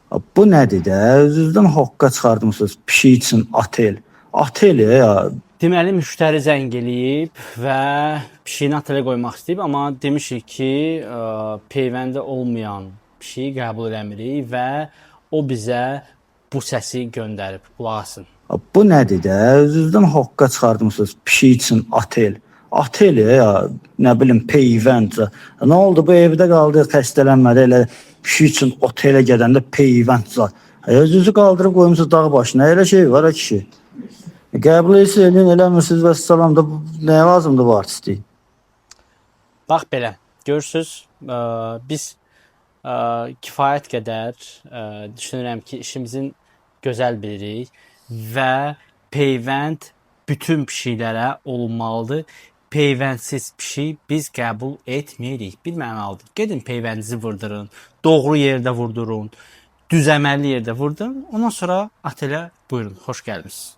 Bu nədir də? Özünüzdən hoqqa çıxartmısınız pişik üçün otel. Otel ya. Deməli müştəri zəng eləyib və pişiyini otelə qoymaq istəyib, amma demişik ki, peyvəndi olmayan pişiyi qəbul eləmirik və o bizə bu səsi göndərib. Qulaq asın. Bu nədir də? Özünüzdən hoqqa çıxartmısınız pişik üçün otel. Otel ya, nə bilim peyvənd. Nə oldu bu evdə qaldı, xəstələnmədi elə pişik üçün otelə gedəndə peyvənd zat. Özünüzü qaldırıb qoymusunuz dağ başına. Elə şey var ha kişi. Qəbul edirsiniz, eləyin, eləmirsiniz və salam da nəyə lazımdır bu artistlik? Bax belə. Görürsüz, biz kifayət qədər düşünürəm ki, işimizin gözəl bilirik və peyvənd bütün pişiklərə olunmalıdır. Peyvəndsiz pişik biz qəbul etmirik. Bir mənalıdır. Gedin peyvəndinizi vurdurun, doğru yerdə vurdurun, düz əməlli yerdə vurdurun. Ondan sonra otelə buyurun, xoş gəlmisiniz.